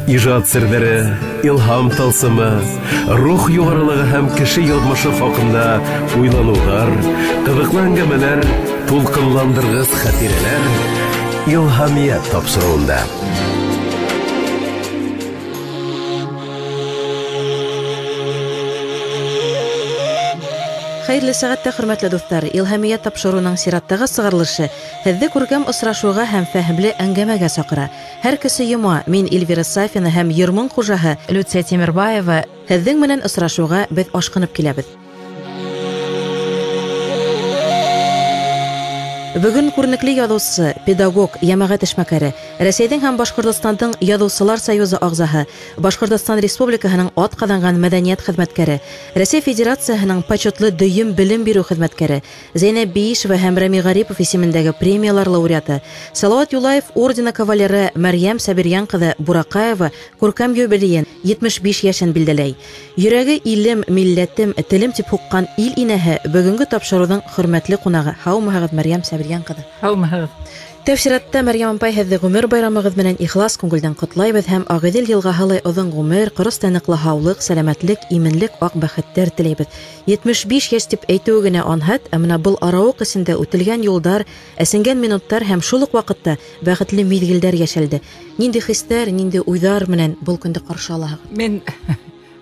Ижад серҙәре, илһам тылсымы, рух юғарылығы һәм кеше яҙмышы хаҡында уйланыуҙар, ҡыҙыҡлы әңгәмәләр, тулҡынландырғыс хәтирәләр Илһамиәт тапшырыуында. Хәйерле сәғәттә, хөрмәтле дуҫтар! Илһамиәт тапшырыуының сираттағы сығарылышы һеҙҙе күркәм осрашыуға һәм фәһемле әңгәмәгә саҡыра. Һәр кесе йома мин Эльвира Сафина һәм йырмың хужаһы Люция Тимербаева һеҙҙең менән осрашыуға беҙ ашҡынып киләбеҙ. Бөгөн күренекле яҙыусы, педагог, йәмәғәт эшмәкәре, Рәсәйҙең һәм Башҡортостандың Яҙыусылар союзы ағзаһы, Башҡортостан Республикаһының атҡаҙанған мәҙәниәт хеҙмәткәре, Рәсәй Федерацияһының почетлы дөйөм белем биреү хеҙмәткәре, Зәйнәб Биишева һәм Рәми Ғарипов исемендәге премиялар лауреаты, Салауат Юлаев ордены кавалеры Мәрйәм Сабирйән ҡыҙы Бураҡаева күркәм юбилейын 75 йәшен билдәләй. Йөрәге илем, милләтем, телем тип һуҡҡан ил инәһе бөгөнгө тапшырыуҙың хөрмәтле ҡунағы. Һаумыһығыҙ, Мәрйәм Сабирйән ҡыҙы. Һаумыһығыҙ. Тәү сиратта, Мәрйәм апай, һеҙҙе ғүмер байрамығыҙ менән ихлас күңелдән ҡотлайбыҙ һәм Ағиҙел йылғаһылай оҙон ғүмер, ҡорос тә ныҡлы һаулыҡ, сәләмәтлек, именлек, аҡ бәхеттәр теләйбеҙ. 75 йәш тип әйтеүе генә анһат, ә бына был арауыҡ эсендә үтелгән юлдар, әсенгән минуттар һәм шул уҡ ваҡытта бәхетле миҙгелдәр йәшәлде. Ниндәй хистәр, ниндәй уйҙар менән был көндө ҡаршы алаһығыҙ? Мин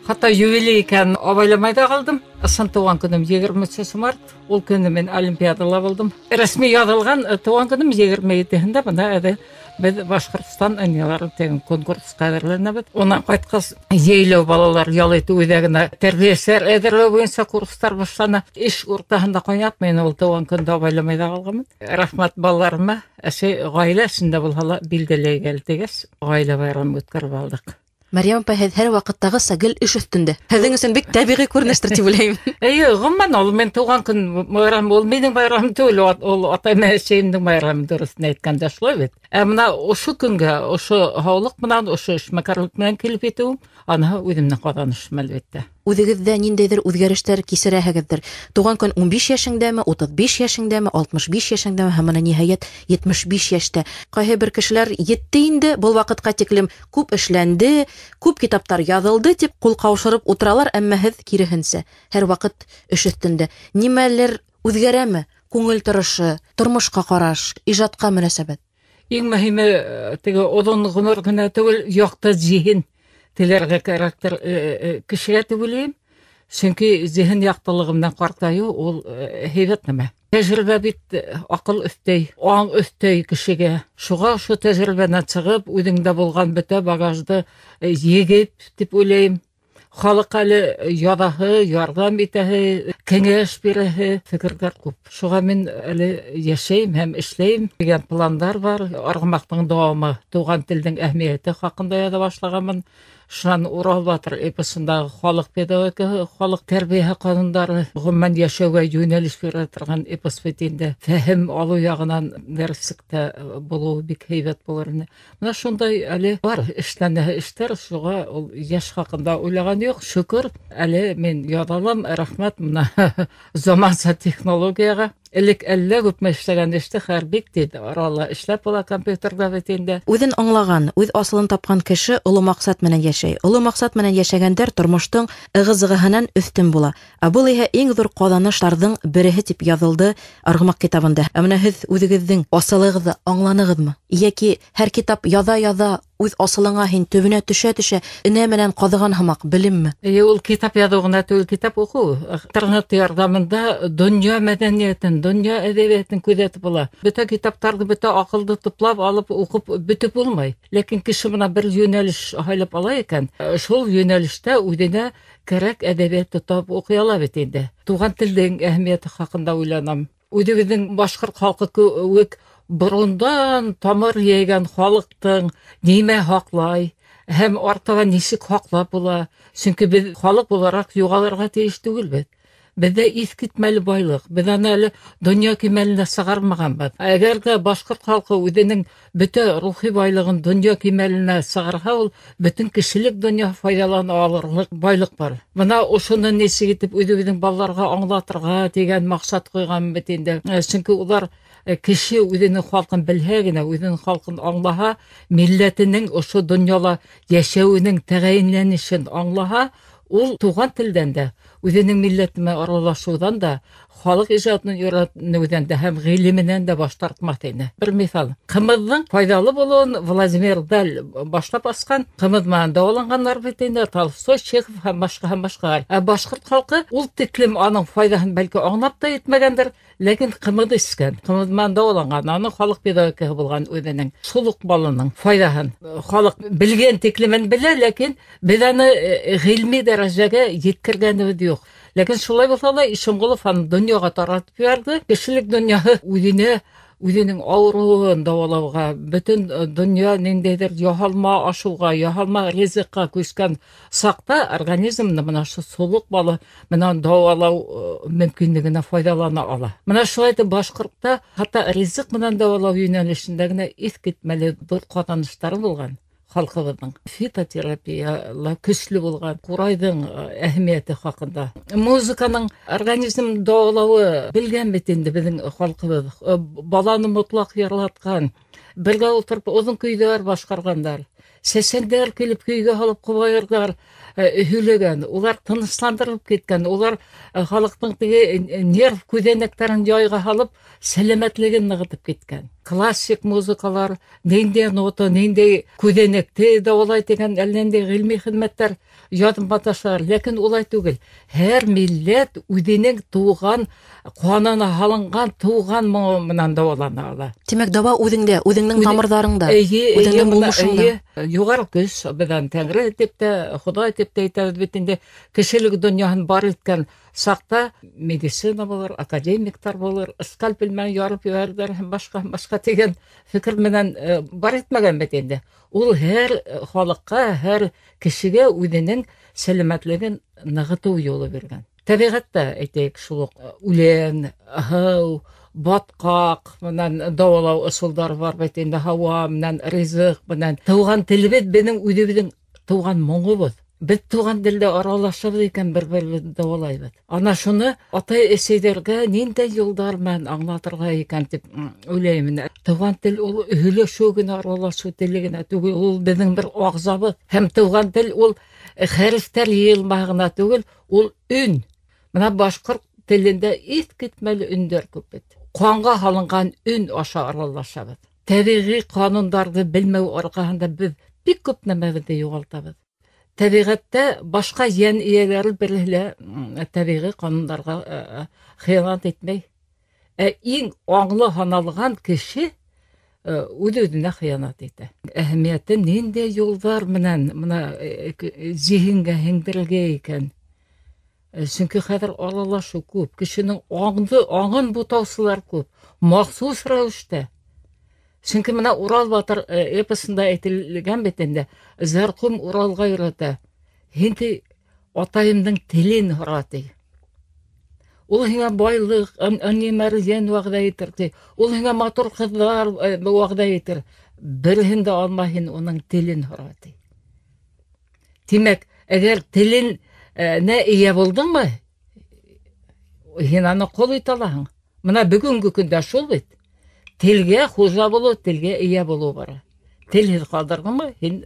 хатта юбилей икәнен абайламай ҙа ҡалдым. Ысын тыуған көнөм 23 март. Ул көнө мин олимпиадала булдым. Рәсми яҙылған тыуған көнөм 27-һендә. Бына әле беҙ Башҡортостан ынйылары тигән конкурсҡа әҙерләнәбеҙ. Унан ҡайтҡас, йәйләү балалар ял итеү үҙәгенә тәрбиәселәр әҙерләү буйынса курстар башлана. Эш уртаһында ҡайнатмай, ул тыуған көндө абайламай ҙа ҡалғанмын. Рәхмәт балаларыма, әсәй ғаилә эсендә булһа ла билдәләй әле тигәс, ғаилә байрамы үткәреп алдыҡ. Мәрйәм апай, һеҙ һәр ваҡыттағыса гел эш өҫтөндә. Һеҙҙең өсөн бик тәбиғи күренештер тип уйлайым. Эйе, ғөмүмән, ул мин тыуған көн байрамы, ул минең байрамым түгел, ул атай менән әсәйемдең байрамы, дөрөҫөн әйткәндә шулай бит. Ә бына ошо көнгә, ошо һаулыҡ менән, ошо эшмәкәрлек менән килеп етеүем, аныһы үҙемдең ҡаҙанышым, әлбиттә. Үҙегеҙҙә ниндәйҙер үҙгәрештәр кисерәһегеҙҙер. Тыуған көн 15 йәшеңдәме, 35 йәшеңдәме, 65 йәшеңдәме һәм бына ниһайәт 75 йәштә. Ҡайһы бер кешеләр етте инде, был ваҡытҡа тиклем күп эшләнде, күп китаптар яҙылды тип ҡул ҡаушырып ултыралар, әммә һеҙ киреһенсә, һәр ваҡыт эш өҫтөндә. Нимәлер үҙгәрәме? Күңел торошо, тормошҡа ҡараш, ижадҡа мөнәсәбәт. Иң мөһиме, теге оҙон ғүмер генә түгел, яҡты зиһен теләргә кәрәктер кешегә тип уйлайым. Сөнки зиһен яҡтылығы менән ҡартайыу ул һәйбәт нәмә. Тәжрибә бит аҡыл өҫтәй, аң өҫтәй кешегә. Шуға ошо тәжрибәнән сығып, үҙеңдә булған бөтә багажды егеп тип уйлайым. Халыҡ әле яҙаһы, ярҙам итәһе, кәңәш бирәһе фекерҙәр күп. Шуға мин әле йәшәйем һәм эшләйем тигән пландар бар. Арғымаҡтың дауамы, туған телдең әһәмиәте хаҡында яҙа башлағанмын. Шунан Урал батыр эпосындағы халыҡ педагогикаһы, халыҡ тәрбиәһе ҡанундары, ғөмүмән йәшәүгә йүнәлеш бирә торған эпос бит инде. Фәһем алыу яғынан дәреслектә булыуы бик һәйбәт булыр ине. Бына шундай әле бар эшләнәһе эштәр, шуға ул йәш хаҡында уйлаған юҡ. Шөкөр, әле мин яҙалам, рәхмәт бына заманса технологияға. Элек әллә күпме эшләгән эште хәҙер бик тиҙ арала эшләп була компьютерҙа бит инде. Үҙен аңлаған, үҙ асылын тапҡан кеше оло маҡсат менән йәшәй. Оло маҡсат менән йәшәгәндәр тормоштоң ығы-зығыһынан өҫтөн була. Ә был иһә иң ҙур ҡаҙаныштарҙың береһе тип яҙылды Арғымаҡ китабында. Ә бына һеҙ үҙегеҙҙең асылығыҙҙы аңланығыҙмы? Йәки һәр китап яҙа-яҙа үҙ асылыңа һин төбөнә төшә-төшә энә менән ҡаҙыған һымаҡ белемме? Эйе, ул китап яҙыу ғына түгел, китап уҡыу. Интернет ярҙамында донъя мәҙәниәтен, донъя әҙәбиәтен күҙәтеп була. Бөтә китаптарҙы, бөтә аҡылды туплап алып уҡып бөтөп булмай. Ләкин кеше бына бер йүнәлеш һайлап ала икән, шул йүнәлештә үҙенә кәрәк әҙәбиәтте тап уҡый ала бит инде. Туған телдең әһәмиәте хаҡында уйланам. Үҙебеҙҙең башҡорт халҡы кеүек борондан тамыр йәйгән халыҡтың нимә һаҡлай һәм артабан нисек һаҡлап була? Сөнки беҙ халыҡ булараҡ юғалырға тейеш түгелбеҙ. Беҙҙә иҫ китмәле байлыҡ, беҙ аны әле донъя кимәленә сығармағанбыҙ. Әгәр ҙә башҡорт халҡы үҙенең бөтә рухи байлығын донъя кимәленә сығарһа, ул бөтөн кешелек донъя файҙалана алырлыҡ байлыҡ бар. Бына ошоно нисек итеп үҙебеҙҙең балаларға аңлатырға тигән маҡсат ҡуйған бит инде. Сөнки улар Кеше үҙенең халҡын белһә генә, үҙенең халҡын аңлаһа, милләтенең ошо донъяла йәшәүенең тәғәйенләнешен аңлаһа, ул туған телдән дә, үҙенең милләте менән аралашыуҙан да, халыҡ ижадын өйрәнеүҙән дә һәм ғилеменән дә баш тартмаҫ ине. Бер миҫал: ҡымыҙҙың файҙалы булыуын Владимир Даль башлап асҡан, ҡымыҙ менән дауаланғандар бит инде, Толстой, Чехов һәм башҡа һәм башҡалар. Ә башҡорт халҡы ул тиклем аның файҙаһын бәлки аңлап та етмәгәндер, ләкин ҡымыҙ эскән, ҡымыҙ менән дауаланған, аның халыҡ педагогикаһы булған үҙенең шул уҡ балының файҙаһын халыҡ белгән тиклемен белә, ләкин беҙ аны ғилми дәрәжәгә еткергәнебеҙ юҡ. Ләкин шулай булһа ла Ишемғолов аны донъяға таратып ебәрҙе. Кешелек донъяһы үҙенә, үҙенең ауырыуын дауалауға, бөтөн донъя ниндәйҙер яһалма ашыуға, яһалма ризыҡҡа күскән саҡта организмды бына ошо солоҡ балы менән дауалау мөмкинлегенә файҙалана ала. Бына шулай итеп башҡортта хатта ризыҡ менән дауалау йүнәлешендә генә иҫ китмәле ҙур ҡаҙаныштары булған халҡыбыҙҙың. Фитотерапия ла көслө булған, ҡурайҙың әһәмиәте хаҡында. Музыканың организм дауалауы белгән бит инде беҙҙең халҡыбыҙ. Баланы мотлаҡ йырлатҡан, бергә ултырып оҙон көйҙәр башҡарғандар. Сәсәндәр килеп көйгә һалып ҡобайырҙар һөйләгән, улар тынысландырып киткән, улар халыҡтың теге нерв күҙәнәктәрен яйға һалып, сәләмәтлеген нығытып киткән. Классик музыкалар, ниндәй нота, ниндәй күҙәнәкте дауалай тигән әллә ниндәй ғилми хеҙмәттәр яҙып маташалар, ләкин улай түгел. Һәр милләт үҙенең тыуған ҡанына һалынған тыуған моңо менән дауалана ала. Тимәк, дауа үҙеңдә, үҙеңдең тамырҙарыңда, үҙеңдең булмышыңда. Юғары көс, беҙҙән Тәңре тип тә, Хоҙай тип тә әйтәбеҙ бит инде. Кешелек донъяһын бар иткән саҡта медицина булыр, академиктар булыр, скальпель менән ярып ебәрҙәр һәм башҡа башҡа тигән фекер менән бар итмәгән бит инде. Ул һәр халыҡҡа, һәр кешегә үҙенең сәләмәтлеген нығытыу юлы биргән. Тәбиғәттә, әйтәйек, шул уҡ үлән, һыу, батҡаҡ менән дауалау ысулдары бар бит инде, һауа менән, ризыҡ менән. Тыуған телебеҙ беҙҙең үҙебеҙҙең тыуған моңобоҙ. Беҙ тыуған телдә аралашабыҙ икән, бер-беребеҙҙе дауалайбыҙ. Ана шуны атай-әсәйҙәргә ниндәй юлдар менән аңлатырға икән тип уйлайым. Тыуған тел ул һөйләшеү генә, аралашыу теле генә түгел, ул беҙҙең бер ағзабыҙ. Һәм тыуған тел ул хәрефтәр йыйылмаһы ғына түгел, ул өн. Бына башҡорт телендә иҫ китмәле өндәр күп бит. Ҡанға һалынған өн аша аралашабыҙ. Тәбиғи ҡанундарҙы белмәү арҡаһында беҙ бик күп нәмәбеҙҙе юғалтабыҙ. Тәбиғәттә башҡа йән эйәләре береһе лә тәбиғи ҡанундарға хыянат итмәй. Ә иң аңлы һаналған кеше үҙ-үҙенә хыянат итә. Әһәмиәте ниндәй юлдар менән бына зиһенгә һеңдерергә икән? Сөнки хәҙер аралашыу күп, кешенең аңын бутаусылар күп, махсус рәүештә. Сөнки бына Урал батыр эпосында әйтелгән бит инде, Зәрҡум Уралға өйрәтә. Һин ти атайымдың телен һора ти. Ул һиңә байлыҡ, нимәрҙән вәғәҙә итер ти. Ул һиңә матур ҡыҙҙар вәғәҙә итер. Береһен дә алма, һин уның телен һора ти. Тимәк, әгәр телен нә эйә булдыңмы, һин аны ҡол итә алаһың. Бына бөгөнгө көндә шул бит. Телгә хужа булыу, телгә эйә булыу бара. Телһеҙ ҡалдырҙыңмы, һин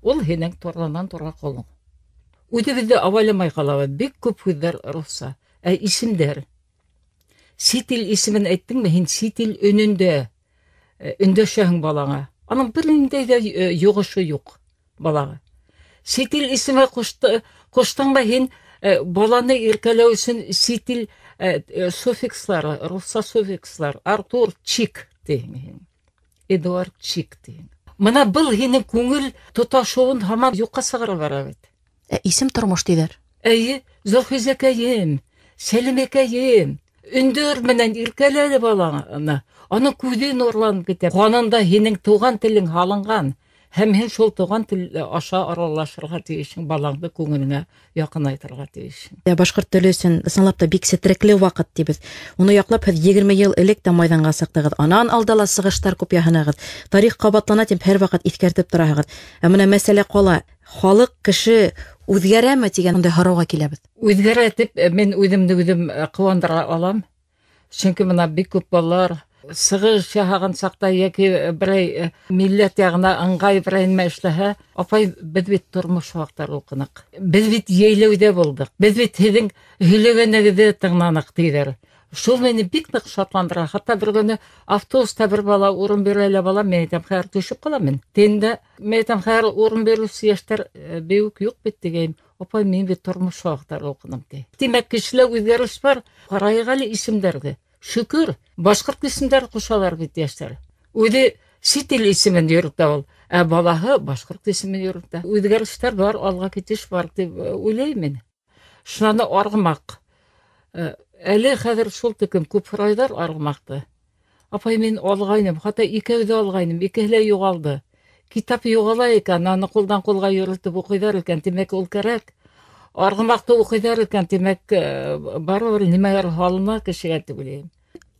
ул һинең туранан тура ҡолоң. Үҙебеҙҙе абайламай ҡалабыҙ, бик күп һүҙҙәр русса. Ә исемдәр. Сит ил исемен әйттеңме, һин сит ил өнөндә өндәшәһең балаңа. Аның бер ниндәй ҙә йоғошо юҡ балаға. Сит ил исеме ҡуштыңмы, һин баланы иркәләү өсөн сит ил суффикслары, русса суффикслар, Артур Чик тиһең һин, Эдуард Чик тиһең. Бына был һинең күңел тоташыуын һаман юҡҡа сығара бара бит. Ә исем тормош тиҙәр. Эйе, Зөлхизәкәйем, Сәлимәкәйем, өндәр менән иркәләне баланы. Аның күҙе нурланып китә. Ҡанында һинең тыуған телең һалынған. Һәм һин шул тыуған тел аша аралашырға тейешһең, балаңды күңелеңә яҡынайтырға тейешһең. Башҡорт теле өсөн ысынлап та бик сетерекле ваҡыт тибеҙ. Уны яҡлап һеҙ 20 йыл элек тә майҙанға сыҡтығыҙ. Анан алда ла сығыштар күп яһанығыҙ. Тарих ҡабатлана тип һәр ваҡыт иҫкәртеп тораһығыҙ. Ә бына мәсьәлә ҡала. Халыҡ, кеше үҙгәрәме тигән ундай һорауға киләбеҙ. Үҙгәрә тип мин үҙемде үҙем ҡыуандыра алам. Сөнки бына бик күп балалар Сығыш яһаған саҡта йәки берәй милләт яғына ыңғай берәй нимә эшләһә, апай, беҙ бит тормош хаҡтары уҡыныҡ. Беҙ бит йәйләүҙә булдыҡ. Беҙ бит һеҙҙең һөйләгәнегеҙҙе тыңланыҡ, тиҙәр. Шул мине бик ныҡ шатландыра. Хатта бер көнө автобуста бер бала урын бирә лә бала, мин әйтәм, хәҙер төшөп ҡалам мин. Тиндә мин әйтәм, хәҙер урын биреүсе йәштәр бик юҡ бит тигәйем. Апай, мин бит тормош хаҡтары уҡыным, ти. Тимәк, кешелә үҙгәреш бар. Ҡарайыҡ әле исемдәрҙе. Шөкөр, башҡорт исемдәр ҡушалар бит йәштәр. Үҙе сит ил исемен йөрөтә ул, ә балаһы башҡорт исемен йөрөтә. Үҙгәрештәр бар, алға китеш бар тип уйлайым мин. Шунан арғымаҡ. Әле хәҙер шул тиклем күп һорайҙар арғымаҡты. Апай, мин алғайным, хатта икәүҙе алғайным, икеһе лә юғалды. Китап юғала икән, аны ҡулдан ҡулға йөрөтөп уҡыйҙар икән, тимәк, ул кәрәк. Арғымаҡты уҡыйҙар икән, тимәк, барыбер нимәлер һалына кешегә тип уйлайым.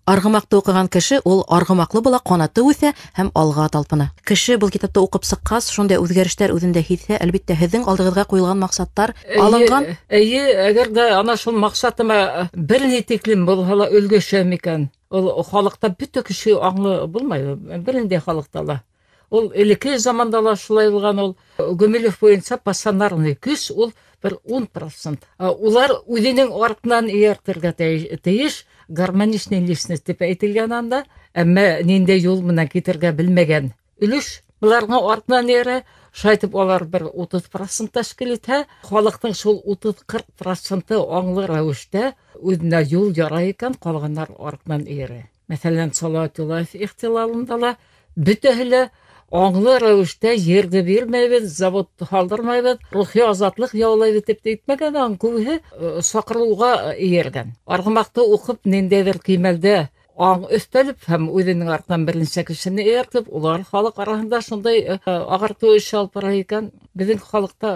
Арғымаҡты уҡыған кеше ул арғымаҡлы була, ҡанаты үҫә һәм алға талпына. Кеше был китапты уҡып сыҡҡас, шундай үҙгәрештәр үҙендә һиҙһә, әлбиттә, һеҙҙең алдығыҙға ҡуйылған маҡсаттар алынған. Эйе, әгәр ҙә ана шул маҡсатыма бер ни тиклем булһа ла өлгәшәм икән, ул халыҡта бөтә кеше аңлы булмай, бер ниндәй халыҡта ла. Ул элекке заманда ла шулай булған, ул Гумилев буйынса пассионарный көс ул бер 10%. Улар үҙенең артынан эйәртергә тейеш, гармоничный личность тип әйтелгән анда, әммә ниндәй юл менән китергә белмәгән өлөш быларҙың артынан эйәрә. Шайтып алар бер 30% тәшкил итһә, халыҡтың шул 30-40% аңлы рәүештә үҙенә юл ярай икән, ҡалғандар артынан эйәрә. Мәҫәлән, Салауат Юлаев ихтилалында ла бөтәһе лә аңлы рәүештә ерҙе бирмәйбеҙ, завод һалдырмайбыҙ, рухи азатлыҡ яулайбыҙ тип тә әйтмәгән, аның күбеһе саҡырыуға эйәргән. Арғымаҡты уҡып, ниндәйҙер кимәлдә аң өҫтәлеп һәм үҙенең артынан бер нисә кешене эйәртеп, улар халыҡ араһында шундай ағартыу эше алып бара икән. Беҙҙең халыҡта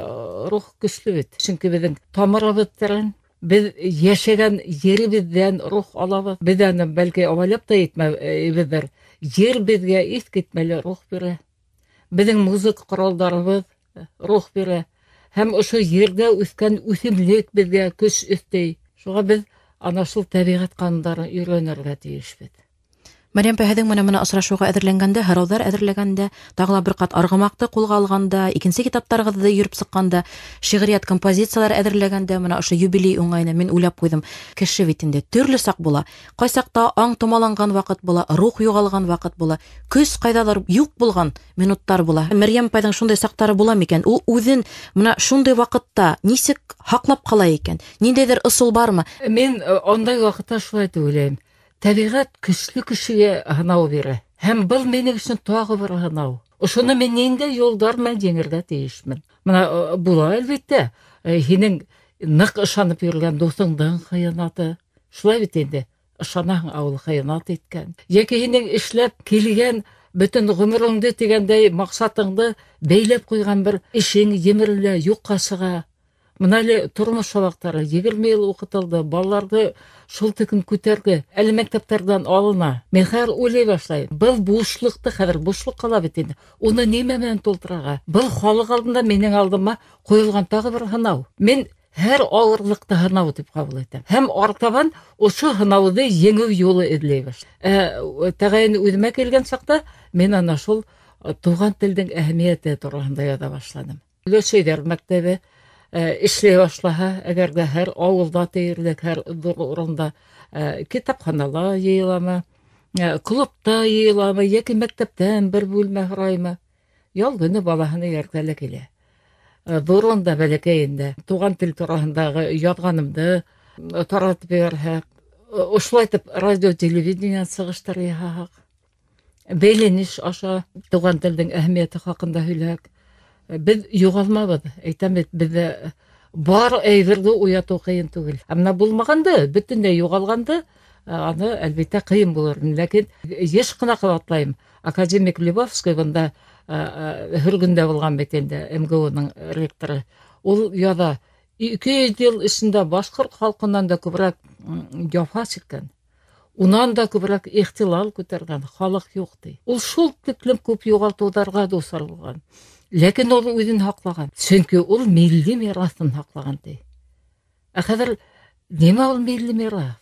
рух көслө бит, сөнки беҙҙең тамырыбыҙ тәрән. Беҙ йәшәгән еребеҙҙән рух алабыҙ. Беҙ аны бәлки абайлап та етмәйбеҙҙер. Ер беҙгә иҫ китмәле рух бирә. Беҙҙең музыка ҡоралдарыбыҙ рух бирә. Һәм ошо ерҙә үҫкән үҫемлек беҙгә көс өҫтәй. Шуға беҙ ана шул тәбиғәт ҡанундарын өйрәнергә тейешбеҙ. Мәрйәм апай, һеҙҙең менән осрашыуға әҙерләнгәндә, һорауҙар әҙерләгәндә, тағы ла бер ҡат арғымаҡты ҡулға алғанда, икенсе китаптарығыҙҙы йөрөп сыҡҡанда, шиғриәт композициялар әҙерләгәндә, мына ошо юбилей уңайына мин уйлап ҡуйҙым. Кеше бит инде төрлө саҡ була. Ҡайсаҡта аң томаланған ваҡыт була, рух юғалған ваҡыт була, көс ҡайҙалыр юҡ булған минуттар була. Мәрйәм апайҙың шундай саҡтары була микән? Ул үҙен мына шундай ваҡытта нисек һаҡлап ҡала икән? Ниндәйҙер ысул бармы? Мин ундай ваҡытта шулай тип уйлайым. Тәбиғәт көслө кешегә һынау бирә. Һәм был минең өсөн тағы бер һынау. Ошоно мин ниндәй юлдар менән еңергә тейешмен. Мына була әлбиттә, һинең ныҡ ышанып йөрөгән дуҫыңдың хыянаты. Шулай бит инде, ышанаһың, ә ул хыянат иткән. Йәки һинең эшләп килгән бөтөн ғүмереңде тигәндәй маҡсатыңды бәйләп ҡуйған бер эшең емерелә, юҡҡа сыға. Мына әле тормош һабаҡтары 20 йыл уҡытылды, балаларҙы шул тиклем күтәрҙе, әле мәктәптәрҙән алына. Мин хәҙер уйлай башлайым. Был бушлыҡты хәҙер бушлыҡ ҡала бит инде. Уны нимә менән тултырырға? Был халыҡ алдында минең алдыма ҡуйылған тағы бер һынау. Мин һәр ауырлыҡты һынау тип ҡабул итәм. Һәм артабан ошо һынауҙы еңеү юлы эҙләй башлайым. Тәғәйен үҙемә килгән саҡта мин ана шул туған телдең әһәмиәте тураһында яҙа башланым. Өләсәйҙәр мәктәбе эшләй башлаһа, әгәр ҙә һәр ауылда тиерлек, һәр ҙур урында китапханала йыйыламы, клубта йыйыламы, йәки мәктәптән бер бүлмә һораймы, ял көнө балаһын эйәртә лә килә. Ҙурында бәләкәйендә туған тел тураһындағы яҙғанымды таратып ебәрһәк, ошолай итеп радио телевидение сығыштар яһаһаҡ, бәйләнеш аша туған телдең әһәмиәте хаҡында һөйләһәк, беҙ юғалмабыҙ. Әйтәм бит, беҙҙә бар әйберҙе уятыу ҡыйын түгел. Ә мына булмағанды, бөтөнләй юғалғанды, аны әлбиттә ҡыйын булыр. Ләкин йыш ҡына ҡабатлайым. Академик Лебовский бында һөргөндә булған бит инде, МГУ-ның ректоры. Ул яҙа, 200 йыл эсендә башҡорт халҡынан да күберәк яфа сиккән, унан да күберәк ихтилал күтәргән халыҡ юҡ, ти. Ул шул тиклем күп юғалтыуҙарға дусар булған. Ләкин ул үҙен һаҡлаған, сөнки ул милли мираҫын һаҡлаған, ти. Ә хәҙер нимә ул милли мираҫ?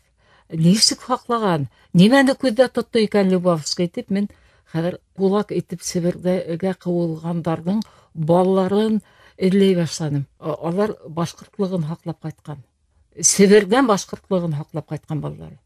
Нисек һаҡлаған? Нимәне күҙҙә тотто икән Любавский тип мин хәҙер кулак итеп Себергә ҡыуылғандарҙың балаларын эҙләй башланым. Алар башҡортлоғон һаҡлап ҡайтҡан. Себерҙән башҡортлоғон һаҡлап ҡайтҡан балалар.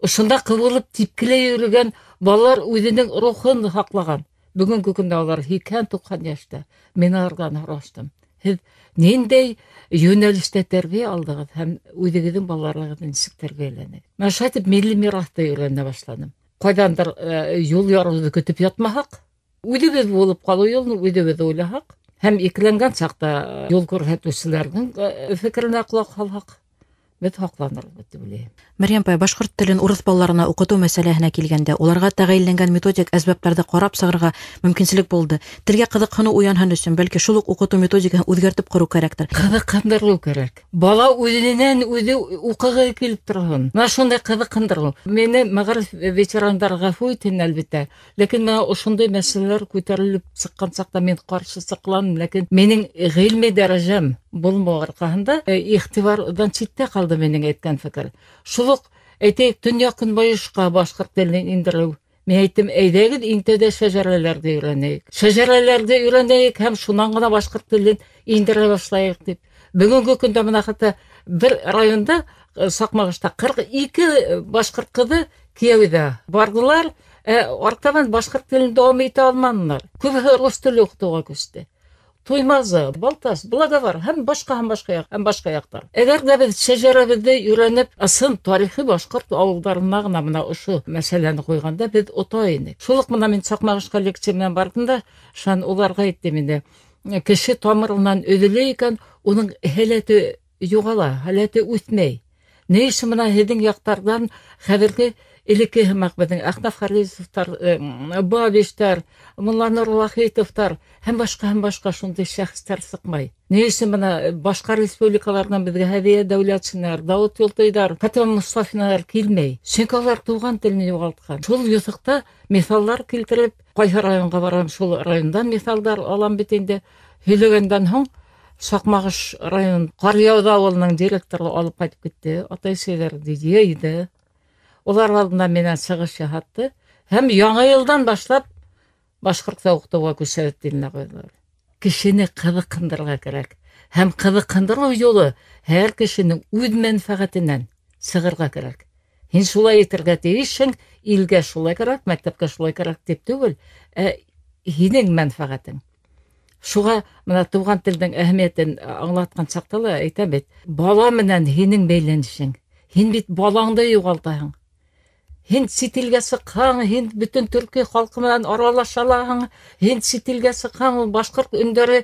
Ошонда ҡыуылып типкеләй йөрөгән балалар үҙенең рухын һаҡлаған. Бөгөнгө көндә алар 80-90 йәштә. Мин аларҙан һораштым. Һеҙ ниндәй йүнәлештә тәрбиә алдығыҙ һәм үҙегеҙҙең балаларығыҙҙы нисек тәрбиәләнегеҙ? Мин шулай итеп милли мираҫты өйрәнә башланым. Ҡайҙандыр юл ярыуҙы көтөп ятмаһаҡ, үҙебеҙ булып ҡалыу юлын үҙебеҙ уйлаһаҡ һәм икеләнгән саҡта юл күрһәтеүселәрҙең фекеренә ҡолаҡ һалһаҡ, беҙ һаҡланырбыҙ тип уйлайым. Мәрйәм апай, башҡорт телен урыҫ балаларына уҡытыу мәсьәләһенә килгәндә, уларға тәғәйенләнгән методик әсбаптарҙы ҡарап сығырға мөмкинселек булды. Телгә ҡыҙыҡһыныу уянһын өсөн, бәлки шул уҡ уҡытыу методикаһын үҙгәртеп ҡороу кәрәктер. Ҡыҙыҡһындырыу кәрәк. Бала үҙенән үҙе уҡығы килеп торһон. Мына шундай ҡыҙыҡһындырыу. Мине мәғариф ветерандары ғәфү итһен, әлбиттә. Ләкин мына ошондай мәсьәләләр күтәрелеп сыҡҡан саҡта мин ҡаршы сыҡланым, ләкин минең ғилми дәрәжәм булмау арҡаһында иғтибарҙан ситтә ҡалды минең әйткән фекер. Шул уҡ, әйтәйек, төньяҡ-көнбайышҡа башҡорт телен индереү. Мин әйттем, әйҙәгеҙ, иң тәүҙә шәжәрәләрҙе өйрәнәйек. Шәжәрәләрҙе өйрәнәйек һәм шунан ғына башҡорт телен индерә башлайыҡ тип. Бөгөнгө көндә бына хатта бер районда, Саҡмағошта 42 башҡорт ҡыҙы кейәүҙә барҙылар, артабан башҡорт телен дауам итә алманылар. Күбеһе рус теле уҡытыуға күсте. Туймазы, Балтас, Благовар һәм башҡа, һәм башҡа яҡ, һәм башҡа яҡтар. Әгәр ҙә беҙ шәжәрәбеҙҙе өйрәнеп, ысын тарихи башҡорт ауылдарына ғына бына ошо мәсьәләне ҡуйғанда беҙ ота инек. Шул уҡ бына мин Саҡмағошҡа лекция менән барҙым да, шунан уларға әйттем инде. Кеше тамырынан өҙөлә икән, уның һәләте юғала, һәләте үҫмәй. Ни өсөн бына һеҙҙең яҡтарҙан хәҙерге элекке һымаҡ беҙҙең Әхнәф Харисовтар, Бабичтар, Мулланур Вахитовтар һәм башҡа, һәм башҡа шундай шәхестәр сыҡмай. Ни өсөн бына башҡа республикаларҙан беҙгә Һәҙиә Дәүләтшинар, Дауыт Юлтыйҙар, Фатима Мостафиналар килмәй? Сөнки улар туған телен юғалтҡан. Шул юҫыҡта миҫалдар килтереп, ҡайһы районға барам, шул райондан миҫалдар алам бит инде. Һөйләгәндән һуң Саҡмағош район Ҡаръяуҙа ауылының директоры алып ҡайтып китте. Атай-әсәйҙәрҙе йыйҙы. Улар алдында минән сығыш яһатты. Һәм яңы йылдан башлап башҡортса уҡытыуға күсәбеҙ теленә ҡуйҙылар. Кешене ҡыҙыҡһындырырға кәрәк. Һәм ҡыҙыҡһындырыу юлы һәр кешенең үҙ мәнфәғәтенән сығырға кәрәк. Һин шулай итергә тейешһең, илгә шулай кәрәк, мәктәпкә шулай кәрәк тип түгел, ә һинең мәнфәғәтең. Шуға бына туған телдең әһәмиәтен аңлатҡан саҡта ла әйтәм бит, бала менән һинең бәйләнешең. Һин бит балаңды юғалтаһың. Һин сит илгә сыҡһаң, һин бөтөн төрки халҡы менән аралаша алаһың. Һин сит илгә сыҡһаң, ул башҡорт өндәре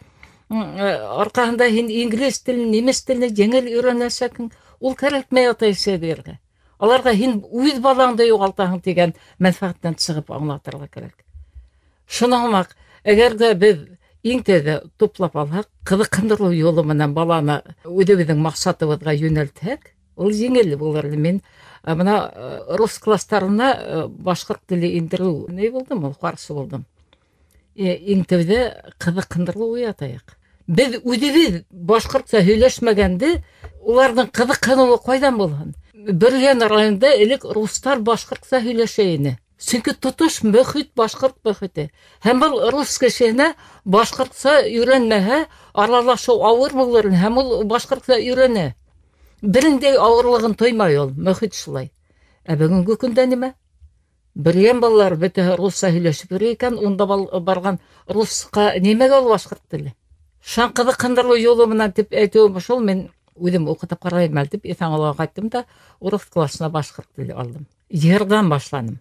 арҡаһында һин инглиз телен, немец телен еңел өйрәнәсәкһең. Ул кәрәкмәй атай-әсәйҙәргә. Аларға һин үҙ балаңды юғалтаһың тигән мәнфәғәттән сығып аңлатырға кәрәк. Шуның һымаҡ, әгәр ҙә беҙ иң тәүҙә туплап алһаҡ, ҡыҙыҡһындырыу юлы менән баланы үҙебеҙҙең маҡсатыбыҙға йүнәлтһәк, ул еңел булыр. Мин бына рус класстарына башҡорт теле индереү ни булдым, ул ҡаршы булдым. Иң тәүҙә ҡыҙыҡһындырыу уятайыҡ. Беҙ үҙебеҙ башҡортса һөйләшмәгәнде, уларҙың ҡыҙыҡһыныуы ҡайҙан булһын? Бөрйән районында элек рустар башҡортса һөйләшә ине. Сөнки тотош мөхит башҡорт мөхите. Һәм был рус кешеһенә башҡортса өйрәнмәһә, аралашыу ауыр булыр, һәм ул башҡортса өйрәнә. Берендәй ауырлығын тоймай ул, мөхит шулай. Ә бөгөнгө көндә нимә? Бөрйән балалар бөтәһе русса һөйләшеп йөрөй икән, унда барған русҡа нимәгә ул башҡорт теле? Шан ҡыҙыҡһындырыу юлы менән тип әйтеүем шул, мин үҙем уҡытып ҡарайым әле тип Иҫәнғолға ҡайттым да урыҫ классына башҡорт теле алдым. Йырҙан башланым.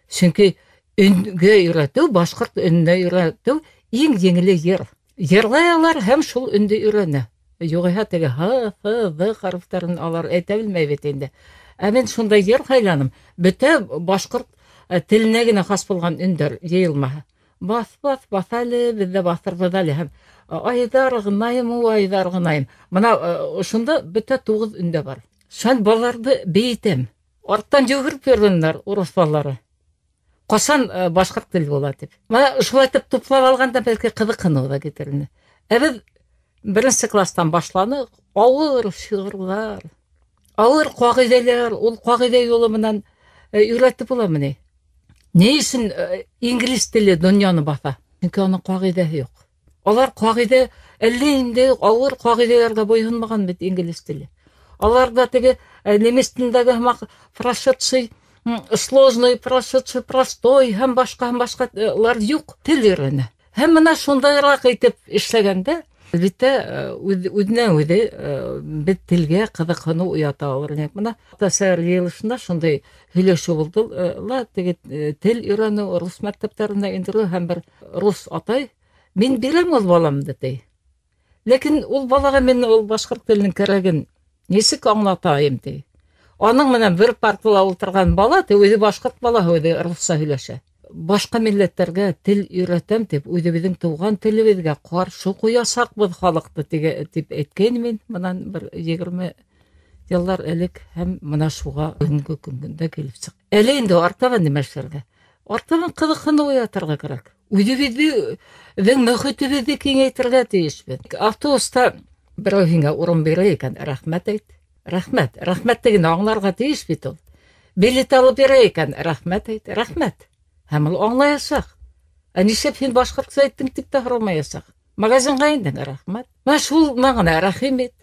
Сөнки өнгә өйрәтеү, башҡорт өнөнә өйрәтеү иң еңеле йыр. Йырлай алар һәм шул өндө өйрәнә. Юғиһә теге Һ, Ф, Ҙ хәрефтәрен алар әйтә белмәй бит инде. Ә мин шундай йыр һайланым. Бөтә башҡорт теленә генә хас булған өндәр йыйылмаһы. Баҫ, баҫ, баҫ әле, беҙ ҙә баҫырбыҙ әле. Һәм айҙар ғынайым, ул айҙар ғынайым. Бына ошонда бөтә 9 өндә бар. Шунан балаларҙы бейетәм. Арттан йүгереп йөрөгәндәр урыҫ балалары. Ҡасан башҡорт теле була тип. Бына шулай итеп туплап алғанда бәлки ҡыҙыҡһыныу ҙа китер ине. Ә беҙ беренсе класстан башланыҡ, ауыр шиғырҙар, Ауыр ҡағиҙәләр, ул ҡағиҙә юлы менән өйрәтеп буламы ни? Ни өсөн инглиз теле донъяны баҫа? Сөнки уның ҡағиҙәһе юҡ. Алар ҡағиҙә әллә инде ауыр ҡағиҙәләргә буйһонмаған бит инглиз теле. Алар да теге немец телендәге һымаҡ прошедший сложный, прошедший простой һәм башҡа-лар юҡ, тел өйрәнә. Һәм бына шундайыраҡ итеп эшләгәндә, әлбиттә, үҙенән үҙе беҙ телгә ҡыҙыҡһыныу уята алыр инек. Бына ТСР йыйылышында шундай һөйләшеү булды ла, теге тел өйрәнеү рус мәктәптәренә индереү һәм бер рус атай, мин бирәм ул баламды, ти. Ләкин ул балаға мин ул башҡорт теленең кәрәген нисек аңлатайым, ти. Аның менән бер партала ултырған бала, ти, үҙе башҡорт балаһы, үҙе русса һөйләшә. Башҡа милләттәргә тел өйрәтәм тип, үҙебеҙҙең тыуған телебеҙгә ҡаршы ҡуясаҡбыҙ халыҡты, тип әйткәйнем мин бынан бер 20 йыллар элек, һәм бына шуға бөгөнгө көндә килеп сыҡты. Әле инде артабан нимә эшләргә? Артабан ҡыҙыҡһыныу уятырға кәрәк. Үҙебеҙҙең мөхитебеҙҙе киңәйтергә тейешбеҙ. Автобуста берәү һиңә урын бирә икән, рәхмәт әйт. Рәхмәт, рәхмәтте генә аңларға тейеш бит ул. Билет алып бирә икән, рәхмәт әйт, рәхмәт. Һәм ул аңлаясаҡ. Ә нишләп һин башҡортса әйттең тип тә һорамаясаҡ. Магазинға индең, рәхмәт. Мына шул мәғәнә, рәхим ит.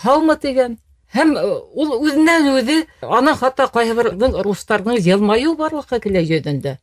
Һаумы тигән. Һәм ул үҙенән үҙе, ана хатта ҡайһы берҙең рустарҙың йылмайыуы барлыҡҡа килә йөҙөндә.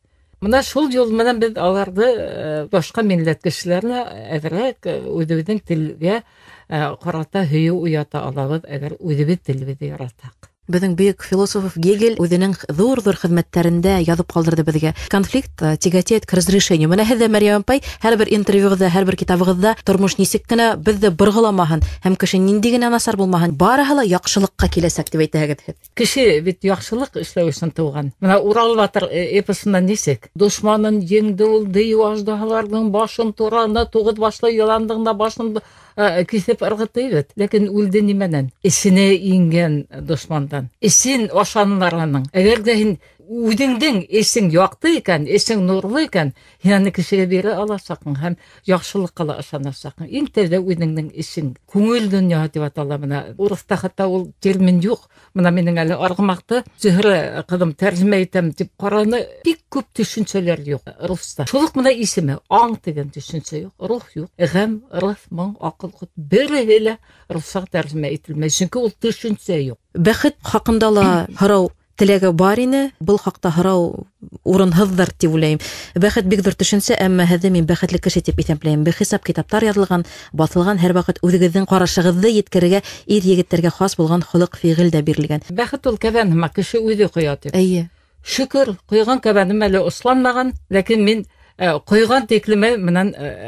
Мына шул юл менән беҙ аларҙы башҡа милләт кешеләренә әҙерәк үҙебеҙҙең телгә ҡарата һөйөү уята алабыҙ, әгәр үҙебеҙ телебеҙҙе яратһаҡ. Беҙҙең бөйөк философ Гегель үҙенең ҙур-ҙур хеҙмәттәрендә яҙып ҡалдырҙы беҙгә. Конфликт тяготеет к разрешению. Мына һеҙ ҙә, Мәрйәм апай, һәр бер интервьюғыҙҙа, һәр бер китабығыҙҙа тормош нисек кенә беҙҙе борғоламаһын һәм кеше ниндәй генә насар булмаһын, барыһы ла яҡшылыҡҡа киләсәк тип әйтәһегеҙ һеҙ. Кеше бит яҡшылыҡ эшләү өсөн тыуған. Мына Урал батыр эпосында нисек? Дошманын еңде ул, дейеү аждаһаларҙың башын тураны, туғыҙ башлы йыландың да башын киҫеп ырғытты бит. Ләкин үлде нимәнән? Эсенә ингән дошмандан. Эсен ашанылар аның. Әгәр ҙә һин үҙеңдең эсең яҡты икән, эсең нурлы икән, һин аны кешегә бирә аласаҡһың һәм яҡшылыҡҡа ла ышанасаҡһың. Иң тәүҙә үҙеңдең эсең, күңел донъяһы тип атала. Бына урыҫта хатта ул термин юҡ. Бына минең әле арғымаҡты Зөһрә ҡыҙым тәржемә итәм тип ҡараны, бик күп төшөнсәләр юҡ руҫта. Шул уҡ бына исеме аң тигән төшөнсә юҡ, рух юҡ, ғәм, ырыҫ, моң, аҡыл, ҡот береһе лә руҫса тәржемә ителмәй, сөнки ул төшөнсә юҡ. Бәхет хаҡында ла һорау теләге бар ине, был хаҡта һорау урынһыҙҙыр тип уйлайым. Бәхет бик ҙур төшөнсә, әммә һеҙҙе мин бәхетле кеше тип иҫәпләйем. Бихисап китаптар яҙылған, баҫылған, һәр ваҡыт үҙегеҙҙең ҡарашығыҙҙы еткерергә ир егеттәргә хас булған холоҡ фиғел дә бирелгән. Бәхет ул кәбән һымаҡ, кеше үҙе ҡоя тип. Эйе. Шөкөр, ҡойған кәбәнем әле осланмаған, ләкин мин ҡойған тиклеме менән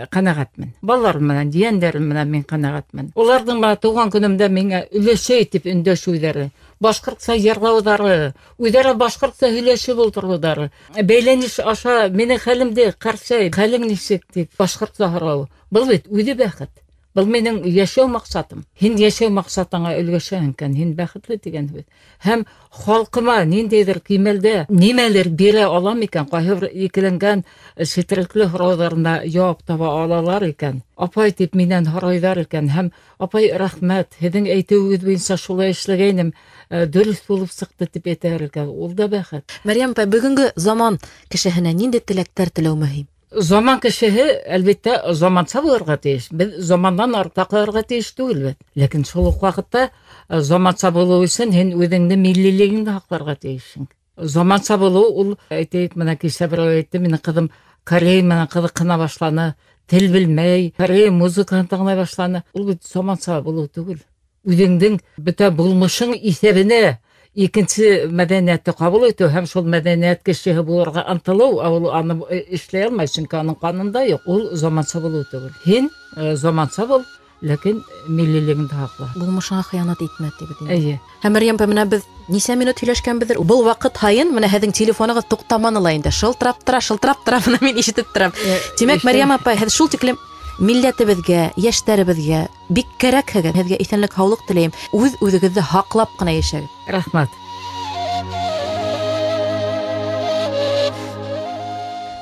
ҡәнәғәтмен. Балаларым менән, ейәндәрем менән мин ҡәнәғәтмен. Уларҙың бына тыуған көнөмдә миңә өләшәй тип өндәшеүҙәре, башҡортса йырлауҙары, үҙара башҡортса һөйләшеп ултырыуҙары, бәйләнеш аша минең хәлемде ҡарсай, хәлең нисек тип башҡортса һорау. Был бит үҙе бәхет. Был минең йәшәү маҡсатым. Һин йәшәү маҡсатыңа өлгәшәһең икән, һин бәхетле тигән һүҙ. Һәм халҡыма ниндәйҙер кимәлдә нимәлер бирә алам икән, ҡайһы бер икеләнгән сетерекле һорауҙарына яуап таба алалар икән, апай тип минән һорайҙар икән, һәм апай, рәхмәт, һеҙҙең әйтеүегеҙ буйынса шулай эшләгәйнем, дөрөҫ булып сыҡты тип әйтәләр икән, ул да бәхет. Мәрйәм апай, бөгөнгө заман кешеһенә ниндәй теләктәр теләү мөһим? Заман кешеһе, әлбиттә, заманса булырға тейеш. Беҙ замандан артта ҡалырға тейеш түгелбеҙ. Ләкин шул уҡ ваҡытта заманса булыу өсөн һин үҙеңде миллилегеңде һаҡларға тейешһең. Заманса булыу ул, әйтәйек, бына кисә берәү әйтте, минең ҡыҙым корей менән ҡыҙыҡһына башланы, тел белмәй, корей музыкаһын тыңлай башланы. Ул бит заманса булыу түгел. Үҙеңдең бөтә булмышың иҫәбенә икенсе мәҙәниәтте ҡабул итеү һәм шул мәҙәниәт кешеһе булырға ынтылыу, ә ул аны эшләй алмай, сөнки уның ҡанында юҡ. Ул заманса булыу түгел. Һин заманса бул, ләкин миллилегеңде һаҡла. Булмышыңа хыянат итмә тип бит инде. Эйе. Һәм Мәрйәм апай, бына беҙ нисә минут һөйләшкәнбеҙҙер. Был ваҡыт һайын бына һеҙҙең телефонығыҙ туҡтаманы ла инде. Шылтырап тора, шылтырап тора, бына мин ишетеп торам. Тимәк, Мәрйәм апай, һеҙ шул тиклем милләтебеҙгә, йәштәребеҙгә бик кәрәкһегеҙ. Һеҙгә иҫәнлек, һаулыҡ теләйем. Үҙ-үҙегеҙҙе һаҡлап ҡына йәшәгеҙ. Рәхмәт.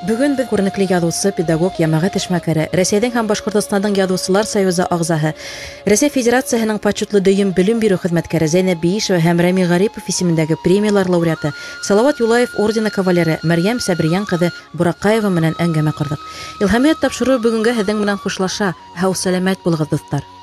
Бөгөн беҙ күренекле яҙыусы, педагог, йәмәғәт эшмәкәре, Рәсәйҙең һәм Башҡортостандың Яҙыусылар союзы ағзаһы, Рәсәй Федерацияһының почетлы дөйөм белем биреү хеҙмәткәре Зәйнәб Биишева һәм Рәми Ғарипов исемендәге премиялар лауреаты, Салауат Юлаев ордены кавалеры Мәрйәм Сәбриән ҡыҙы Бураҡаева менән әңгәмә ҡорҙоҡ. Илһамиәт тапшырыуы бөгөнгә һеҙҙең менән хушлаша. Һау сәләмәт булығыҙ, дуҫтар.